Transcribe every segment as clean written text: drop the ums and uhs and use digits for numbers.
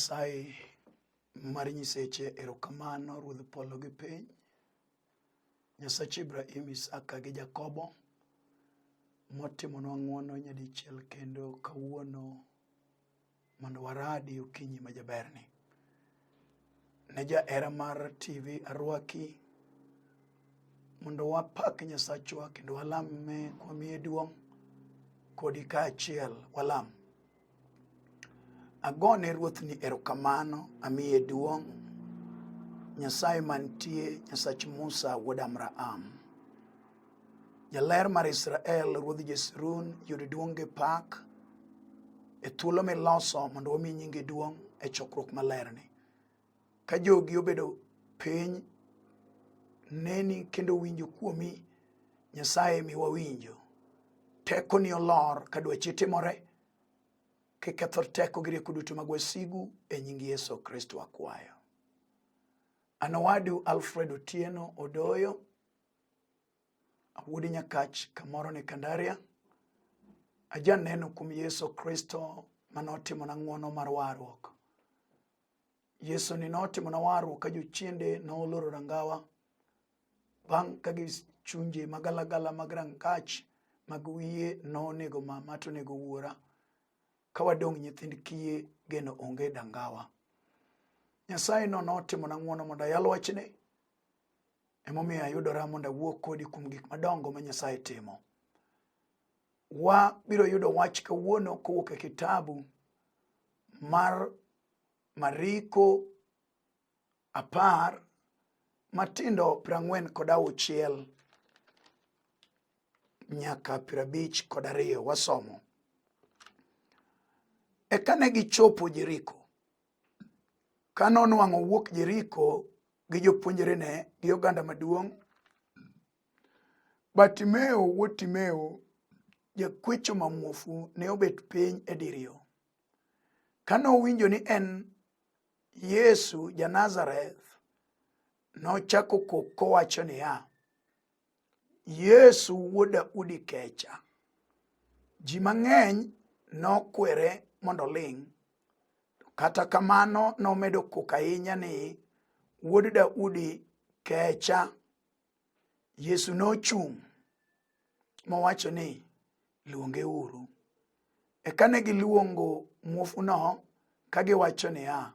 Nyasaye mar nyiseche erokamano Ruodh polo gi piny. Nyasach Ibrahim, Isaka gi Jakobo motimonwa ng'wono nyadichiel kendo kawuono mondo waradi okinyi ma jaberni. Ne jahera mar TV arwaki mondo wapak Nyasachwa kendo walame kwamiye duong' kodi kaachiel walam. Agone Ruoth ni erokamano, amiye duong'. Nyasaye mantie, Nyasach Musa wuod Amraam. Jaler mar Israel, Ruodh Jeshurun, yud duong' gi pak e thuolo miloso mondo wami nyingi duong' e chokruok malerni. Ka jogi obedo piny neni kendo winjo kuomi, Nyasaye miwa winjo. Tekoni olor ka dwachi timore, kiketho teko gi rieko duto mag wasigu e nying Yesu Kristo akwayo. An owadu Alfred Otieno Odoyo, awuod Nyakach kamoro ni Kandaria. Ajaneno kuom Yesu Kristo mane otimona ng'wono mar warruok. Yesu ni notimona warruok ka jochiende noloro rangawa bang' ka gichunje magalagala mag rangach mag wiye nonego mama to onego wuora ka wadong' nyithind kiye geno onge dangawa. Nyasaye no notimona ng'wono mondo ayal wachne emomiyo ayudora mondo awuo kodi kuom gik madongo ma Nyasaye timo. Wabiro yudo wach kawuono kowuok e kitabu mar Mariko 10 matindo 46 nyaka 52 wasomo. Eka ne gichopo Jeriko. Ka nonwang'o wuok Jeriko gi jopuonjrene gi oganda maduong', Bartimeo wuod Timeo, jakwecho ma muofu, ne obet piny e dir yo. Ka nowinjo ni en Yesu ja-Nazareth, nochako kok kowacho niya, Yesu wuod Daudi kecha. Ji mang'eny nokwere mondo oling', to kata kamano nomedo kok ahinya ni, Wuod Daudi kecha. Yesu nochung' mowacho ni, Luongeuru. Eka ne giluongo muofuno ka giwacho niya,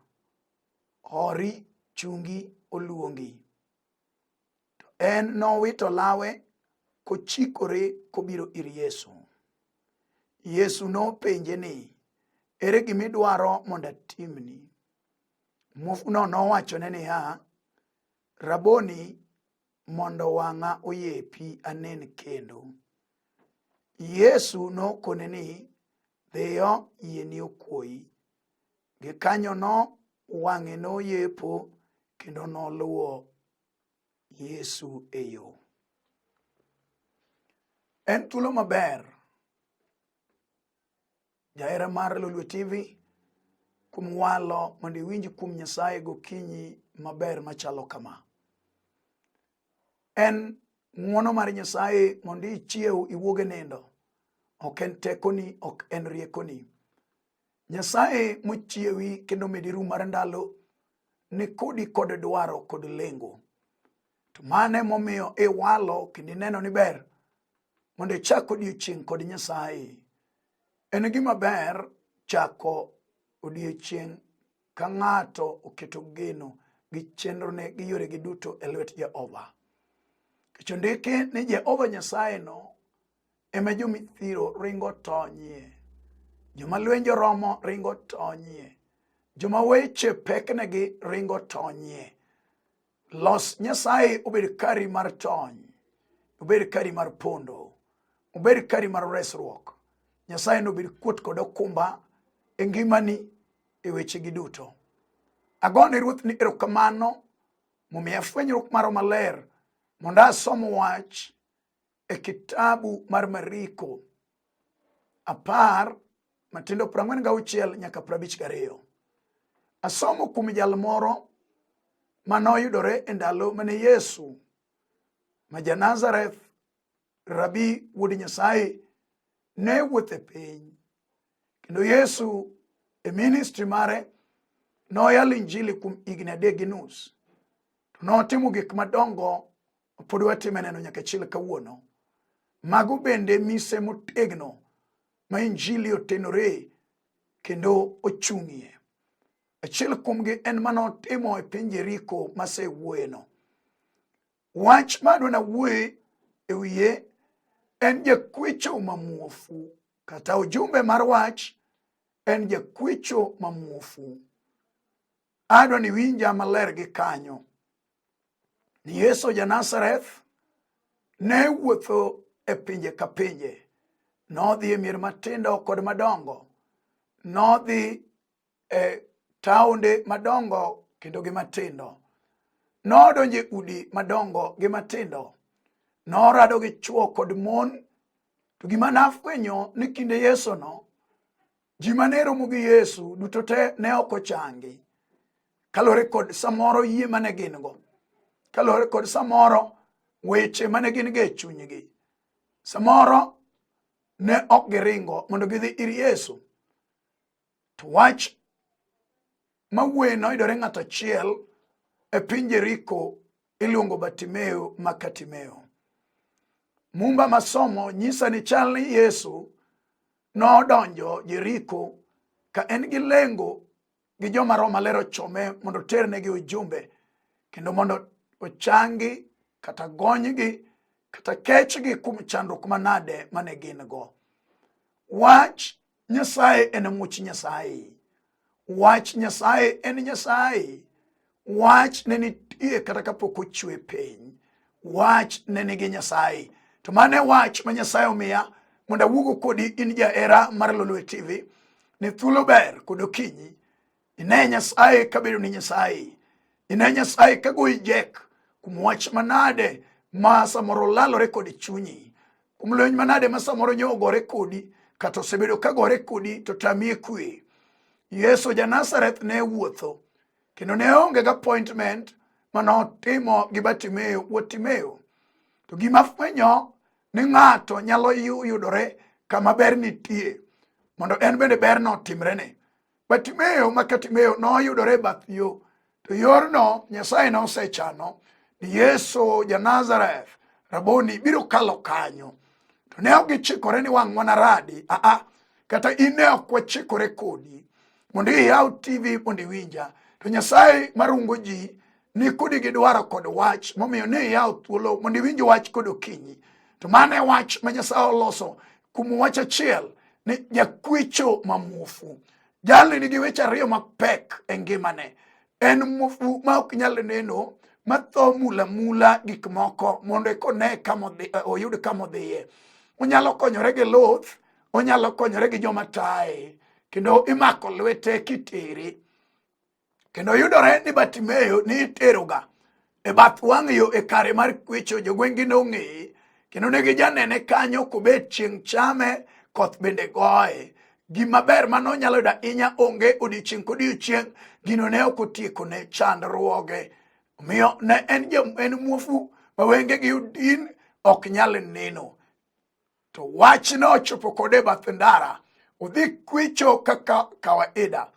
Hori, chungi, oluongi. To en nowito lawe kochikore kobiro ir Yesu. Yesu nopenje ni, Ere gima idwaro mondo atimni? Muofuno nowachone niya, Raboni, mondo wang'a oyepi anen kendo. Yesu nokone ni, Dhiyo, yieni okwoyi. Gikanyono wang'e noyepo kendo noluwo Yesu e yo. En thuolo maber jahera mar Lolwe TV kuom walo mondo iwinj kuom Nyasaye gokinyi maber machalo kama. En ng'wono mar Nyasaye mondo ichiew iwuog e nindo. Ok en tekoni, ok en riekoni. Nyasaye mochiewi kendo medi ru mar ndalo ni kodi kod dwaro kod lengo. To mano emomiyo iwalo kendo ineno ni ber mondo ichak odiechieng' kod Nyasaye. En gima ber chako odiechieng' ka ng'ato oketo geno gi chenrone gi yoregi duto e lwet Jehova. Nikech ondiki ni Jehova Nyasaye no ema jomithiro ringo tonyie, joma lwenje oromo ringo tonyie, joma weche peknegi ringo tonyie. Los Nyasaye obed kari mar tony, obed kari mar pondo, obed kari mar resruok. Nyasaye nobed kuot kod okumba e ngimani e wechegi duto. Agone Ruoth ni erokamano momiya fwenyruok maro maler mondo asom wach e kitabu mar Mariko 10 matindo 46 nyaka 52. Asomo kuom jal moro ma noyudore e ndalo mane Yesu ma ja-Nazareth, Rabi wuod Nyasaye, ne wuotho e piny. Kendo Yesu e ministry mare Noyalo injili kuom higni 3.5. To notimo gik madongo pod watime neno nyaka chil kawuono. Mago bende mise motegno ma injili otenore kendo ochung'ie. Achiel kuomgi en mane otimo e piny Jeriko masewuoyeno. Wach ma adwa nawuoye e wiye en jakwecho ma muofu, kata ujumbe mar wach en jakwecho ma muofu. Adwa ni winja maler gi kanyo. Ni Yesu ja Nazareth ne wuotho e pinje ka pinje. Nodhi e mier matindo kod madongo. Nodhi e taonde madongo kendo gi matindo. Nodonjo e udi madongo gi matindo. Norado gi chwo kod mon. To gima nafwenyo ni kinde Yesu no, ji mane romo gi Yesu duto te ne ok ochangi. Kaluwore kod samoro yie mane gin go. Kaluwore kod samoro weche mane gin go e chunygi. Samoro ne ok giringo mondo gidhi ir Yesu. To wach mawuoye noyudore ng'ato achiel e piny Jeriko iluongo Bartimeo ma Katimeo. Mumba masomo nyisa ni chal ni Yesu nodonjo Jeriko ka en gi lengo gi joma Roho Maler ochome mondo oternegi ujumbe kendo mondo ochangi kata gonygi kata kechgi kuom chandruok manade mane gin go. Wach Nyasaye en much Nyasaye. Wach Nyasaye en Nyasaye. Wach ne nitie kata kapok ochwe piny. Wach ne nigi Nyasaye. To mano e wach ma Nyasaye omiya mondo awuogo kodi in jahera mar Lolwe TV ni thuolo ber kod okinyi. Ine Nyasaye kabedo ni Nyasaye. Ine Nyasaye kagoyi jek kuom wach manade ma samoro lalore kod chunyi. Kuom lweny manade ma samoro nyo ogore kodi kata osebedo ka gore kodi to tamie kwe. Yesu ja Nazareth ne wuotho kendo ne onge gi appointment mane otimo gi Bartimeo wuod Timeo. To gima fwenyo ni ng'ato nyalo yudore kama ber nitie mondo en bende berno otimrene. Bartimeo ma Katimeo noyudore e bath yo, to yorno Nyasaye nosechano ni Yesu ja Nazareth Raboni biro kalo kanyo. To ne ok gichikore ni wang' wanaradi, aa, kata in ne ok wachikore kodi mondo iyaw TV mondo iwinja. To Nyasaye marungo ji ni kodi gi dwaro kod wach momiyo ne iyawo thuolo mondo iwinj wach kod okinyi. To mano e wach ma Nyasaye oloso kuom wach achiel ni jakwecho ma muofu. Jalni nigi weche ariyo mapek e ngimane. En muofu ma ok nyal neno, ma tho mula mula gik moko mondo eka one kama odhi, oyud kama odhiye. Onyalo konyore gi luth, onyalo konyore gi joma taye, kendo imako lwete kitere. Kendo yudore ni Bartimeo ni iteroga e bath wang' yo e kare mar kwecho, jogweng'gi nong'eye kendo ne gijanene kanyo kobet chieng' chame, koth bende goye. Gima ber ma nonyalo yudo ahinya onge odiechieng' kodiechieng', gino ne ok otiekone chandruoge. Omiyo ne en en muofu ma wengegi odin ok nyal neno. To wach nochopo kode e bath ndara, odhi kwecho kaka kawaida.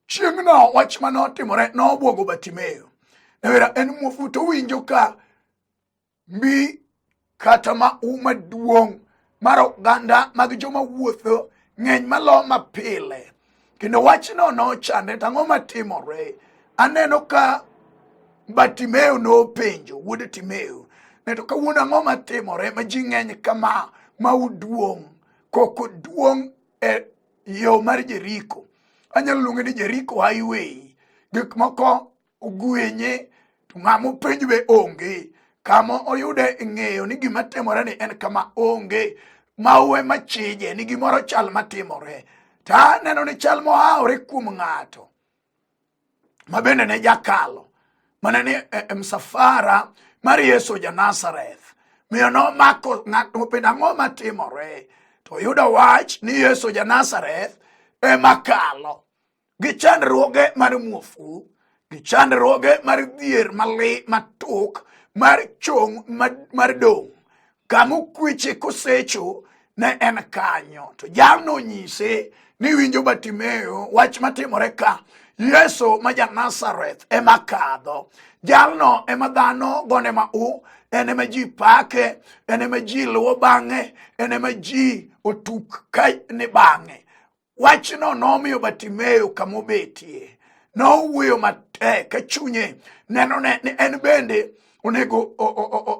Chieng'no wach ma notimore nobwogo Bartimeo. Newera en muofu to owinjo ka mbi kata mahu maduong' mar oganda mag joma wuotho ng'eny malo mapile. Kendo wachno nochande, to ang'o matimore? Aneno ka Bartimeo nopenjo wuod Timeo, ne to kawuono ang'o matimore ma ji ng'eny kama ma uduong' koko duong' e yo mar Jeriko. Anyalo luonge ni Jeriko Highway. Gik moko ogwenye to ng'ama openj be onge. Kama oyude ng'eyo ni gima timore ni en kama onge mawe machije ni gimoro chal matimore. To aneno ni chal mohawore kuom ng'ato ma bende ne jakalo mane ni e msafara mar Yesu ja Nazareth. Miyo nomako ng'ato mopenjo ang'o matimore, to oyudo wach ni Yesu ja Nazareth ema kalo gi chandruoge mar muofu, gi chandruoge mar dhier mali matuk mar chong' mar dong' kama okweche kosecho ne en kanyo. To jalno onyise ni winjo Bartimeo wach matimore ka. Yesu ma ja Nazareth ema kadho. Jalno ema dhano gone ma u, en ema ji pake, en ema ji luwo bang'e, en ema ji otuk ka ni bang'e. Wachno nomiyo Bartimeo kama obetie. Nowuoyo matek ka chunye neno ne ni en bende onego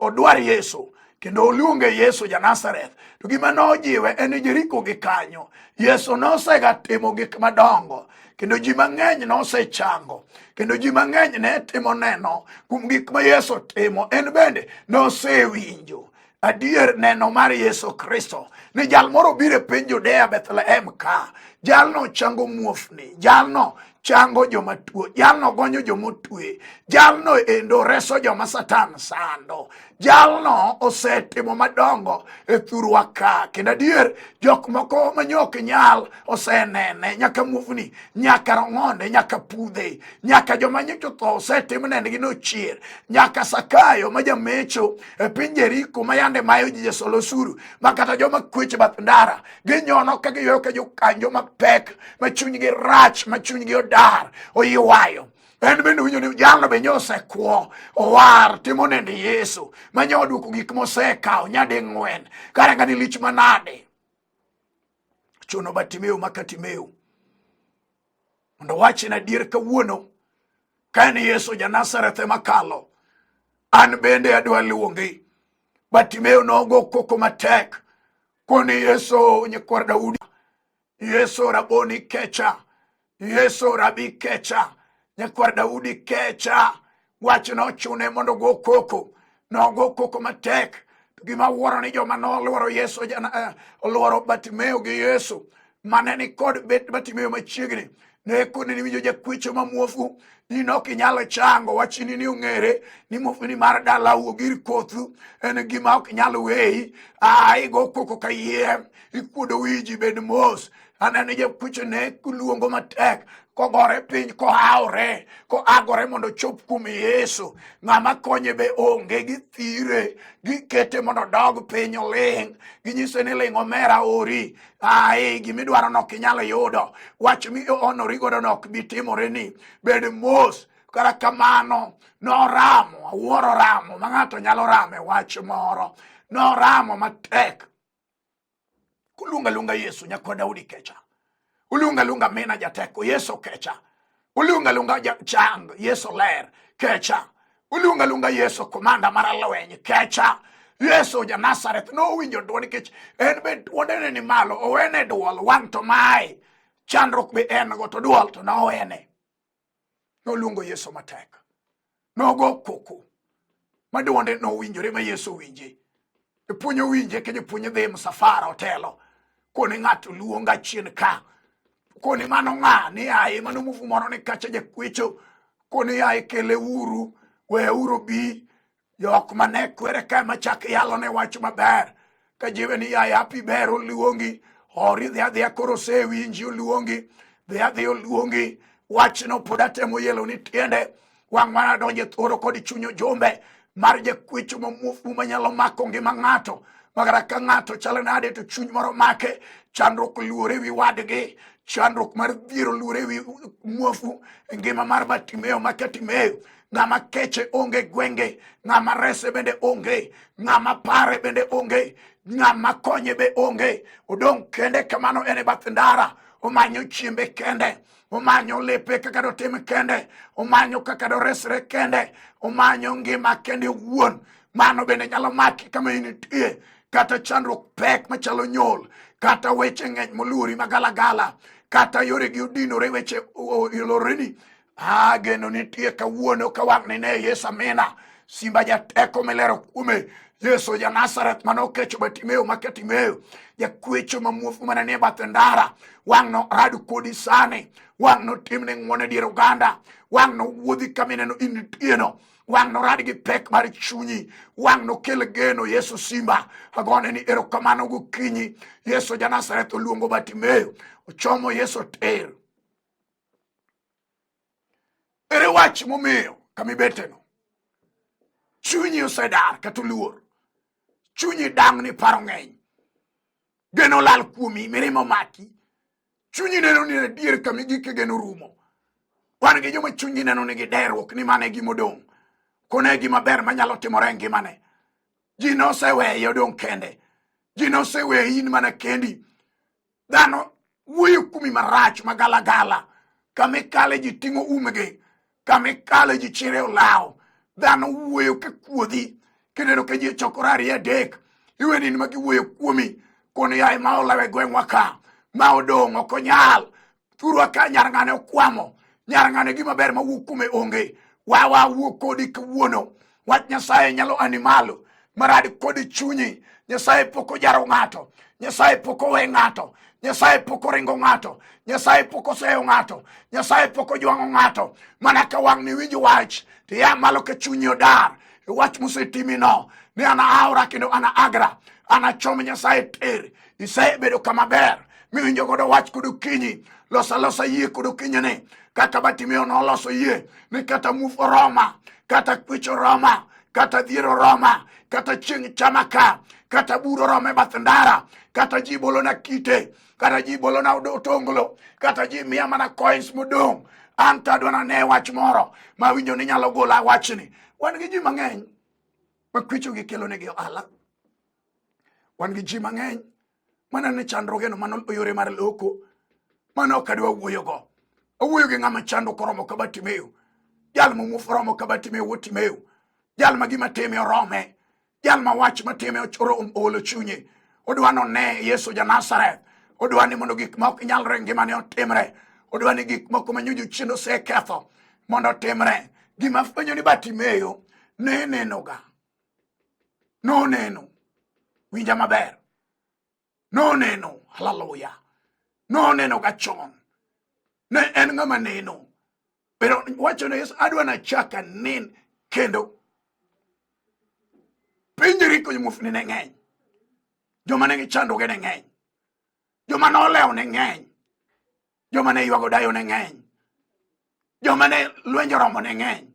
odwar Yesu kendo oluonge Yesu ja Nazareth. To gima nojiwe en ni Jeriko gi kanyo Yesu nosega timo gik madongo kendo ji mang'eny nosechango kendo ji mang'eny ne timo neno kuom gik ma Yesu timo, en bende nosewinjo adier neno mar Yesu Kristo ni jal moro biro e piny Judea Bethlehem ka jalno chango muofni, jalno chango joma tuo, jalno gonyo joma otwe, jalno endo reso joma Satan sando, jalno osetimo madongo e thurwa ka kendo adier jok moko manyok nyal osenene, nyaka muofni, nyaka rong'onde, nyaka pudhe, nyaka joma nyocha otho osetim nendgi nochier, nyaka Sakayo ma jamecho e piny Jeriko ma yande mayo ji jasol osuru ma kata joma kweche bath ndara ginyono ka giywayo ka jokanjo mapek ma chunygi rach ma chunygi odar oywayo. En bende winjo ni jalno be nyosekwo owar timo nende Yesu ma nyo oduoko gik mosekawo nyading'wen kare ng'ani lich manade. Chuno Bartimeo ma Katimeo mondo wachna adier kawuono ka en Yesu ja Nazareth ema kalo, an bende adwa luongi. Bartimeo nogo koko matek koni Yesu nyakwar Daudi, Yesu raboni kecha, Yesu rabi kecha, nyakwar Daudi kecha. Wach nochune mondo ogo koko, nogo koko matek. To gima wuoro ni joma noluoro Yesu, oluoro Bartimeo gi Yesu mane ni kod bet Bartimeo machiegni ne koni ni winjo jakwecho ma muofu ni nok inyal chango wachni ni ong'ere ni muofu ni mar dalau ogir kothu en gima ok nyal weyi. A igo koko ka yiem, ikuodo wiji, bed mos. Aneno jakwecho ne luongo matek kogore piny kohawre koagore mondo ochop kuom Yesu. Ng'ama konye be onge, githire gikete mondo odog piny oling', ginyise ni ling' omera ori, ai gimidwaro no ok inyal yudo, wach mi onori godo no ok bi timoreni, bed mos. Kata kamano noramo, awuoro ramo ma ng'ato nyalo ramo e wach moro, noramo matek koluongo aluonga Yesu nyakwar Daudi kecha, oluongo aluonga mina jateko Yesu kecha, oluongo aluonga chang Yesu ler kecha, oluongo aluonga Yesu komanda mar lweny kecha. Yesu ja Nazareth nowinjo dwol nikech en be dwonde ne ni malo, owene dwol wang' to mae chandruok be en go to dwol to nowene. Noluongo Yesu matek, nogo koko ma dwonde nowinjore ma Yesu owinje. Jopuonj owinje ka jopuonj dhi msafara otelo koni ng'ato luonga chien ka, koni mano ng'a ni aye mano mufu moro ni kacha jakwecho, koni aye kele uru weuru bi. Jok mane kwere ka ema chak yalo ne wach maber ka jiwe ni yaye happy ber oluongi ori dhi adhiya koro osewinji oluongi dhi adhiya oluongi. Wachno pod atemo yelo ni tiende wang' mana donje thoro kod chuny ojumbe mar jakwecho ma muofu manyalo mako ngima ng'ato makata ka ng'ato chalo nade to chuny moro make, chandruok luore wi wadgi, chandruok mar dhier oluore wi muofu e ngima mar Bartimeo ma Katimeo. Ng'ama keche onge gwenge, ng'ama rese bende onge, ng'ama pare bende onge, ng'ama konye be onge. Odong' kende kamano en e bath ndara, omanyo chiembe kende, omanyo lepe kaka dotim kende, omanyo kaka doresre kende, omanyo ngima kende owuon. Mano bende nyalo maki kama intie, kata chandruok pek machalo nyol, kata weche ng'eny moluori magalagala, kata yoregi odinore, weche oloreni. Ah, geno nitie kawuono ka wang' nine Yesu amina simba jateko milero kuome Yesu ja Nazareth mane okecho Bartimeo ma Katimeo, jakwecho ma muofu mane nie bath ndara. Wang' no rad kodi sani, wang' no timne ng'wono e dier oganda, wang' no wuodhi kama ineno in nitieno, wang' norad gi pek mar chunyi, wang' nokel geno. Yesu simba agone ni erokamano gokinyi. Yesu ja Nazareth oluongo Bartimeo, ochomo Yesu tir. Ere wach momiyo kama ibeteno chunyi osedar kata oluor, chunyi dang' ni paro ng'eny, geno lal kuomi, mirima omaki, chunyi neno ni adier kama igike geno rumo. Wan gi joma chunygi neno ni giderruok ni mano e gima odong'. Kone e gima ber manyalo timore e ngimane. Ji noseweye odong' kende. Ji noseweye in mana kendi. Dhano wuoyo kuomi marach magalagala. Kama ikale ji ting'o umgi. Kama ikale ji chire olawo. Dhano wuoyo ka kuodhi. Kineno ka ji ochokore ariyo adek. Iweni in ma giwuoyo kuomi. Kono yaye ma olawo e gweng'wa ka. Ma odong' ok onyal. Thurwa ka nyar ng'ane okwamo. Nyar ng'ane gima ber ma wuok kuome onge. Wawa wuok kodi kawuono. Wach Nyasaye nyalo ani malo. Marad kodi chunyi. Nyasaye pok ojaro ng'ato. Nyasaye pok owe ng'ato. Nyasaye pok oringo ng'ato. Nyasaye pok oseyo ng'ato. Nyasaye pok ojwang'o ng'ato. Mana ka wang' ni winj wach, to ia malo ka chunyi odar. E wach mosetimino, ni an aora kendo an agra. Anachom Nyasaye tir. Isebedo kama ber. Miwinjo godo wach kod okinyi. Los alosa yie kod okinyini. Kaka Bartimeo noloso yie ni kata muofu oroma, kata kwich oroma, kata dhier oroma, kata chieng' chama ka, kata bur oroma e bath ndara, kata ji bolona kite, kata ji bolona otonglo, kata ji miya mana coins modong'. An to adwa nane wach moro ma winjo ni nyalo gola wachni. Wan gi ji mang'eny ma kwechogi kelonegi ohala. Wan gi ji mang'eny mana ni chandruogeno mano yore mar loko mano ok adwa wuoyogo. Awuoyo gi ng'ama chandruok oromo ka Bartimeo, jal ma muofu oromo ka Bartimeo wuod Timeo, jal ma gima time orome, jal ma wach matime oolo chunye. Odwa none Yesu ja Nazareth. Odwa ni mondo gik ma ok nyalre e ngimane otimre. Odwa ni gik moko ma nyocha chien oseketho mondo otimre. Gima fwenyo ni Bartimeo ne nenoga. Noneno. Winja maber. Noneno. Haleluya. Noneno ga chon. Ne en ng'ama neno. Pero wacho ne Yesu adwa nachak anen kendo. Piny Jeriko muofni ne ng'eny. Joma ne chandruoge ne ng'eny. Joma nolewo ne ng'eny. Joma ne ywago dayo ne ng'eny. Joma ne lwenj oromo ne ng'eny.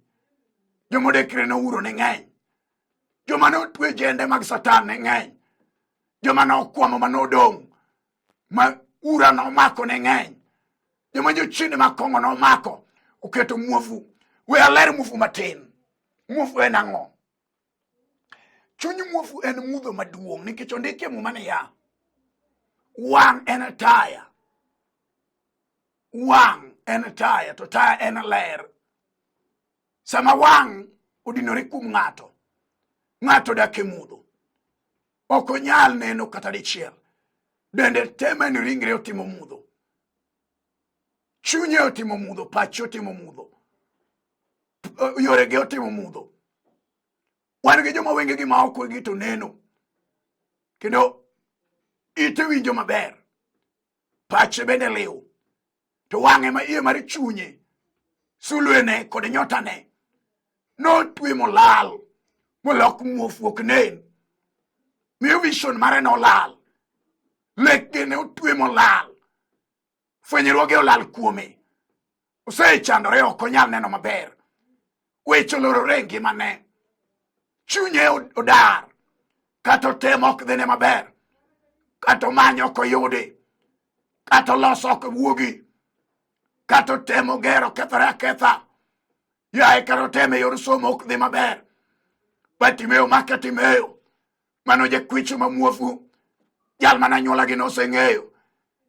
Joma odekre nouro ne ng'eny. Joma ne otwe jende mag Satan ne ng'eny. Joma ne okwamo ma nodong' ma ura nomako ne ng'eny. Joma jochiende mag kong'o nomako oketo muofu. We aler muofu matin. Muofu en ang'o? Chuny muofu en mudho maduong' nikech ondiki e Muma niya, wang' en taya. Wang' en taya to taya en ler. Sama wang' odinore kuom ng'ato, ng'ato dak e mudho. Ok onyal neno kata dichiel. Dende te ma en ringre otimo mudho. Chunye otimo mudho, pache otimo mudho. Yorege otimo mudho. Wan gi joma wengegi ma ok gi to neno. Kendo ite winjo maber. Pache bende liw. To wang'e ma iye mar chunye, sulwene kod nyotane notwe molal, molok muofu ok nen. Miyo vision mare nolal. Lekge ne otwe molal. Fwenyruoge olal kuome. Osechandore ok onyal neno maber. Weche olorore e ngimane. Chunye odar. Kata otemo ok dhine maber. Kata omanyo ok oyudi. Kata oloso ok wuogi. Kata otemo gero kethore aketha. Yaye kata otemo e yor somo ok dhi maber. Bartimeo maka Timeo. Mano jakwecho ma muofu. Jal mana anyuola gi noseng'eyo.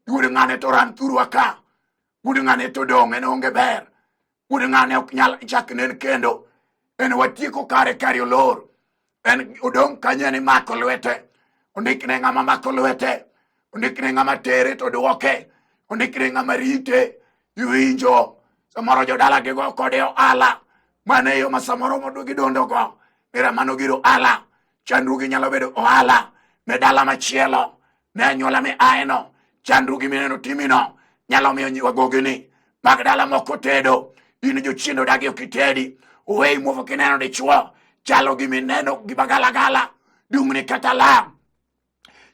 Wuod ng'ane to ran thurwa ka. Wuod ng'ane to dong' en onge ber. Wuod ng'ane ok nyal chak nen kendo. En watieko kare kare olor. En odong' kanyo en imako lwete. Ondikne ng'ama mako lwete. Ondikne ng'ama tere to duoke. Ondikne ng'ama rite. Iwinjo. Samoro jodala gigo kode ohala. Mano e yo ma samoro mondo gidondogo. Era mano gir ohala. Chandruogi nyalo bedo ohala ne dala machielo, ne anyuola mi aeno. Chandruogi mineno timino nyalo miyo wagogini mag dala moko tedo. In jochiende odagi ok itedi. Oweyi muofu kineno dichuo chalo gi mineno gi magalagala dungni kata lam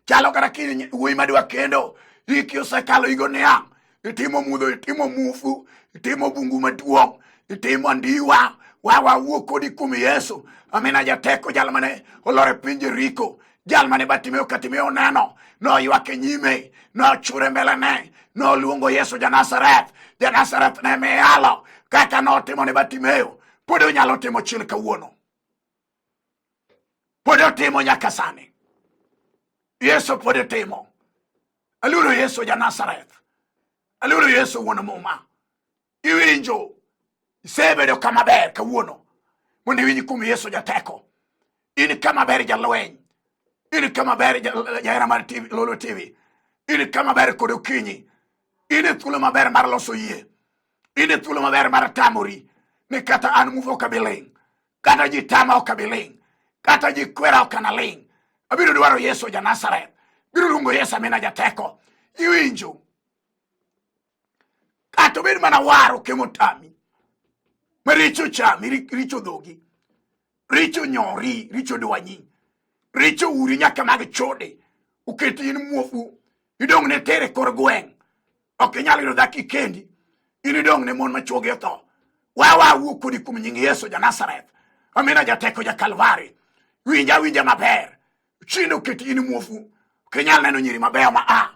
chalo kata kiny wuoyi madwa kendo hiki osekalo higo niang' itimo mudho itimo mufu itimo bungu maduong' itimo ndiwa wawa wuo kodi kuom Yesu amina jateko jal mane olor e piny Jeriko. Jal mane Bartimeo Katimeo oneno, noywak e nyime, nochur e mbelene, noluongo Yesu ja Nazareth. Ja Nazareth ne miyalo kaka notimo ne Bartimeo, pod onyalo timo chil kawuono. Pod otimo nyaka sani. Yesu pod timo. Aluoro Yesu ja Nazareth. Aluoro Yesu wuon muma. Iwinjo isebedo kama ber kawuono mondo iwinj kuom Yesu jateko. In kama ber jalweny. In kama ber jahera mar TV, Lolo TV. In kama ber kod okinyi. In e thuolo maber mar loso yie. In e thuolo maber mar tamori ni kata an mufu ok abi ling'. Kata ji tama ok abi ling'. Kata ji kwera ok analing'. Abiro dwaro Yesu ja Nazareth. Biro luongo Yesu amina jateko. Iwinjo. Kata obed mana waro kemo tami. Ma richo chami, richo dhogi. Richo nyori, richo dwanyi. Richo uri nyaka mag chode. Uketi in muofu. Idong' ne tere kor gweng'. Ok inyal yudo dhako ikendi. In idong' ne mon ma chwogi otho. Wawa wuo kodi kuom nying Yesu ja Nazareth. Amina jateko ja Kalvari. Winja winja maber. Chinde oketi in muofu. Ok inyal neno nyiri mabeyo ma a.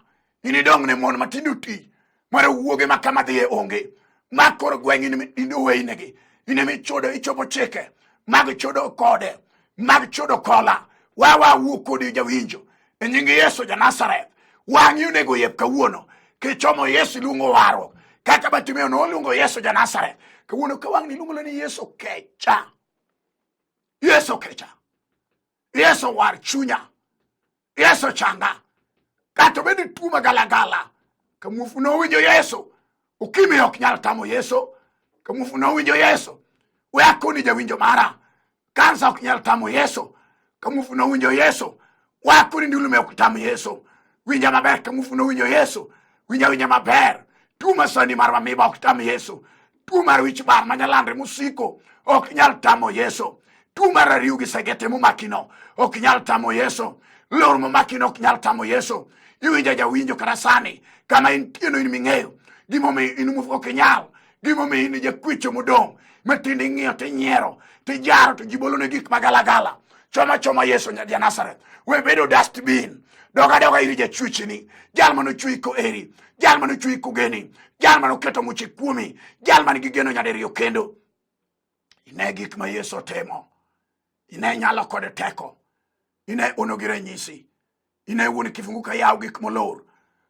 In idong' ne mon matindo ti. Mar wuoge ma kama dhiye onge. Ma koro gweng' in oweyinegi. In ema ichodo ichopo chike mag chodo kode. Mag chodo kola. Wawa wuo kodi jawinjo. E nying Yesu ja Nazareth. Wang'i onego yep kawuono. Kichomo Yesu iluongo warruok. Kaka Bartimeo noluongo Yesu ja Nazareth. Kawuono ka wang'ni iluongo ni Yesu kecha. Yesu kecha. Yesu war chunya. Yesu changa. Kata obed ni tuo magalagala. Ka muofu nowinjo Yesu. Ukimi ok nyal tamo Yesu. Ka muofu nowinjo Yesu. We akoni jawinjo mara. Kansa ok nyal tamo Yesu. Ka muofu nowinjo Yesu. We akoni ndulume ok tam Yesu. Winja maber ka muofu nowinjo Yesu. Winja winja maber. Tuo masani mar mamiba ok tam Yesu. Tuo mar wich bar manyalandre mosiko ok nyal tamo Yesu. Tuo mar ariw gi segete momakino ok nyal tamo Yesu. Lor momakino ok nyal tamo Yesu. Iwinja jawinjo kata sani kama intieno in ming'eyo gimomiyo in muofu ok inyal, gimomiyo in jakwecho modong' ma tinde ing'iyo tinyiero tijaro to ji bolone gik magalagala. Choma choma Yesu ja Nazareth. We bedo dustbin. Dog adoga ir jachwechni, jal manochweyi koeri, jal manochweyi kogeni, jal manoketo muche kuomi, jal man gi geno nyadiriyo kendo. Ine gik ma Yesu otimo. Ine nyalo kod teko. Ine ono gi ranyisi. Ine wuon kifungu ka yaw gik molor.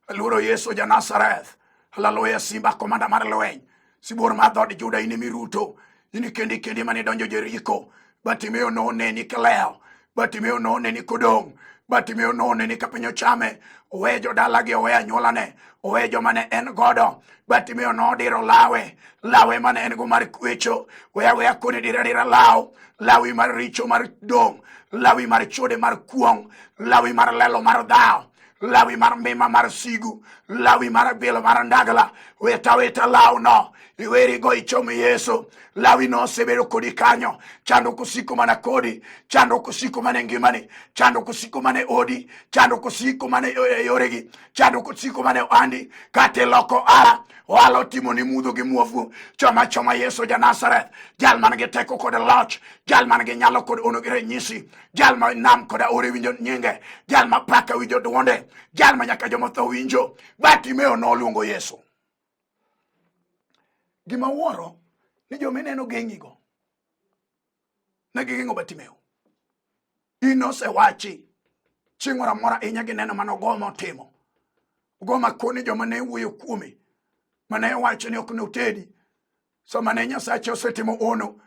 Aluoro Yesu ja Nazareth. Haleluya simba komanda mar lweny. Sibuor mar dhood Juda in emiruto. In kendi kendi mane donjo Jeriko. Bartimeo noneni kilewo. Bartimeo noneni kodong'. Bartimeo noneni ka piny ochame. Owe jodalagi, owe anyuolane, owe joma ne en godo. Bartimeo nodiro lawe, lawe mane en go mar kwecho. We aweya koni dir adira law, lawi mar richo mar dong', lawi mar chode mar kuong', lawi mar lelo mar dhaw, lawi mar mima mar sigu, lawi mar bilo mar ndagla. Weta weta lawno, iwerigo ichom Yesu. Lawi no osebedo kodi kanyo, chandruok osiko mana kodi, chandruok osiko mana e ngimani, chandruok osiko mana e odi, chandruok osiko mana e yoregi, chandruok osiko mana e ohandi. Kata iloko ohala, ohala otimoni mudho gi muofu. Choma choma Yesu ja Nazareth, jal man gi teko kod loch, jal man gi nyalo kod ono gi ranyisi, jal ma nam kod aore winjo nyinge, jal ma paka winjo dwonde, jal ma nyaka jomotho winjo. Bartimeo noluongo Yesu. Gima wuoro ni joma ineno geng'igo ne gigeng'o Bartimeo. In osewachi chieng' moro amora inya gi neno mane Ogoma otimo. Ogoma koni joma ne wuoyo kuome, mane wacho ni ok notedi. Sama ne Nyasache osetimo ono,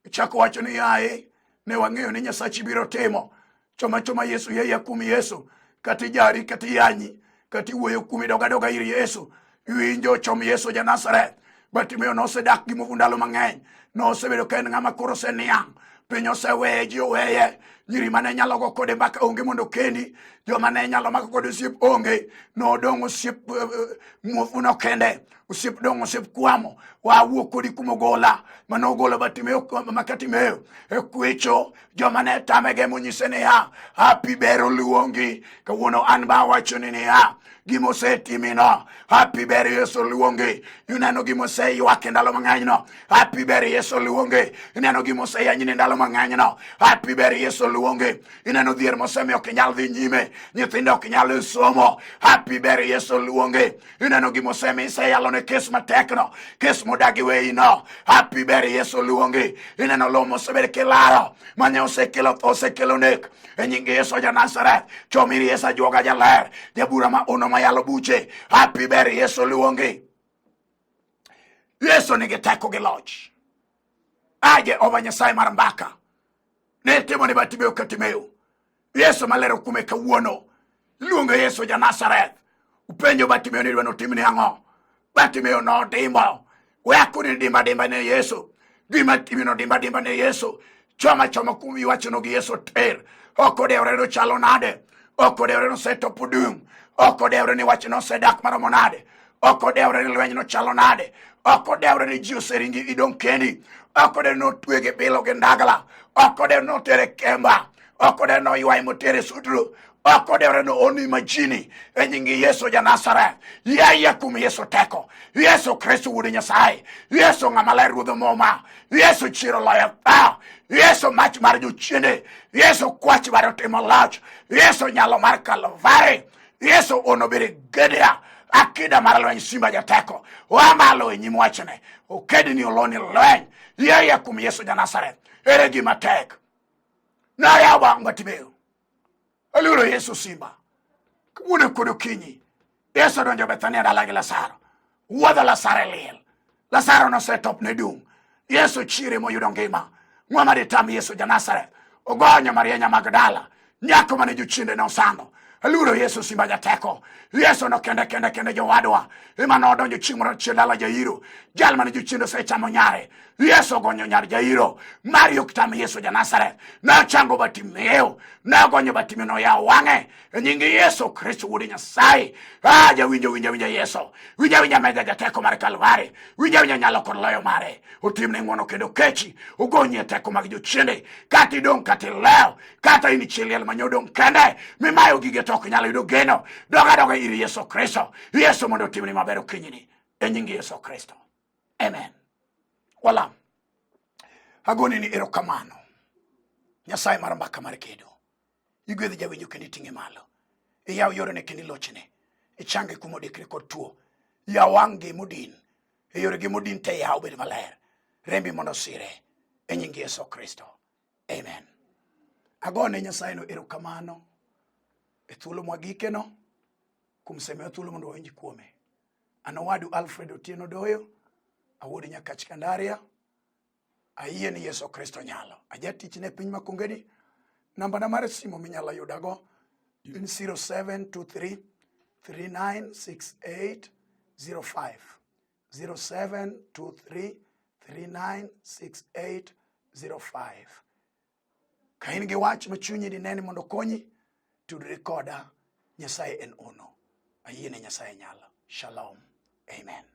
chako wacho ni yaye, ne wang'eyo ni Nyasachi biro timo. Choma choma Yesu, yeye kuom Yesu. Kata ijari, kata iyanyi, kata iwuoyo kuomi, dog adoga ir Yesu. Iwinjo, chom Yesu ja Nazareth. Bartimeo nosedak gi muofu ndalo mang'eny. Nosebedo ka en ng'ama koro oseniang'. Piny oseweye, ji oweye. Nyiri mane nyalo go kode mbaka onge mondo okendi. Joma ne nyalo mako kode osiep onge. Nodong' osiep muofuno kende. Osiep dong' osiep kwamo. Wawuok kodi kuom ogola mane ogolo Bartimeo makatimeo e kwecho joma ne tamege monyise niya hapi ber oluongi. Kawuono an ba awachoni niya gima osetimino hapi ber Yesu oluongi. Ineno gima oseywak e ndalo mang'eny no, hapi ber Yesu oluongi. Ineno gima oseyanyni e ndalo mang'eny no, hapi ber Yesu oluongi. Ineno dhier mosemiyo ok inyal dhi nyime, nyithindo ok nyal somo, hapi ber Yesu oluongi. Ineno gima osemiyo iseyalo ne kes matekno, kes modagi weyi no, hapi ber Yesu oluongi. Ineno lowo mosebedo kilaro mane osekelo tho, osekelo nek, e nying Yesu ja Nazareth, chom ir Yesu ajuoga jaler, jabura ma ono mayalo buche, hapi ber Yesu oluongi. Yesu nigi teko gi loch. A Jehova Nyasaye mar mbaka, ne timo ne Bartimeo ka Timeo. Yesu malero kume kawuono, iluongo Yesu ja Nazareth. Upenjo Bartimeo ni idwa notimni ang'o? Bartimeo nodimbo. We akoni ni dimba dimba ne Yesu. Gima timino dimba dimba ne Yesu. Choma choma kuom iwachono gi Yesu ter. Ok odewore ni ochalo nade. Ok odewore ni osetopo dung'. Ok odewore ni wachno osedak maromo nade. Ok odewore ni lweny nochalo nade. Ok odewore ni ji oseringi idong' kendi. Ok odewore ni otwe gi bilo gi ndagla. Ok odewore ni otere kemba. Ok odewore ni oywaye motere sutru. Ok odewore ni oni majini. E nying Yesu ja Nazareth. Yeye kuom Yesu teko. Yesu Kristo wuod Nyasaye. Yesu ng'ama ler ruodh muma. Yesu chiero loyo tho. Yesu mach mar jochiende. Yesu kwach mar otimo loch. Yesu nyalo mar Kalvari. Yesu ono birigedia. Akida mar lweny simba jateko. Oa malo e nyim wachne. Okedni oloni lweny. Yeye kuom Yesu ja Nazareth. Ere gima tek. Nayawo wang' Bartimeo. Aluoro Yesu simba. Kawuono kod okinyi. Yesu odonjo Bethania dala gi Lazaro. Wuodho Lazaro e liel. Lazaro nosetop ne dung'. Yesu chiere moyudo ngima. Ng'ama ditam Yesu ja Nazareth? Ogonyo Maria nya Magdala. Nyako mane jochiende nosando. Aluoro Yesu simba jateko. Yesu no kende kende kende jowadwa. Ema nodonjo chieng' moro achiel dala Jairo. Jal mane jochiende osechamo nyare. Yesu ogonyo nyar Jairo. Mari ok tam Yesu ja Nazareth. Nochango Bartimeo. Nogonyo Bartimeo noyawo wang'e. E nying Yesu Kristo wuod Nyasaye. Ah, jawinjo winja winja Yesu. Winja winja mega jateko mar Kalvari. Winja winja nyalo kod loyo mare. Otimne ng'wono kendo kechi. Ogonyi e teko mag jochiende. Kata idong' kata ilew. Kata in chi liel ma nyodong' kende. Mimayo gige to ok inyal yudo geno. Dog adoga ir Yesu Kristo. Yesu mondo otimni maber okinyini. E nying Yesu Kristo. Amen. Walam. Agoni ni erokamano. Nyasaye mar mbaka mar kedo. Igwedh jawinjo kendo iting'e malo. Iyaw yorene kendo ilochne. Ichange kuom odekre kod tuo. Yaw wang'gi modin. E yoregi modin te yaw obed maler. Rembi mondo osire. E nying Yesu Kristo. Amen. Agone Nyasaye no erokamano e thuolo mwagikeno kuom semiwa thuolo mondo wawinj kuome. An owadu Alfred Otieno Doyo, awuod Nyakach Kandaria. Ayie ni Yesu Kristo nyalo. Ajatichne e piny makongeni. Nambana mar simu minyalo yudago en 0723 3968 05. 0723 3968 05. Ka in gi wach ma chunyi dineni mondo okonyi, tudri koda. Nyasaye en ono. Ayie ni Nyasaye nyalo. Shalom. Amen.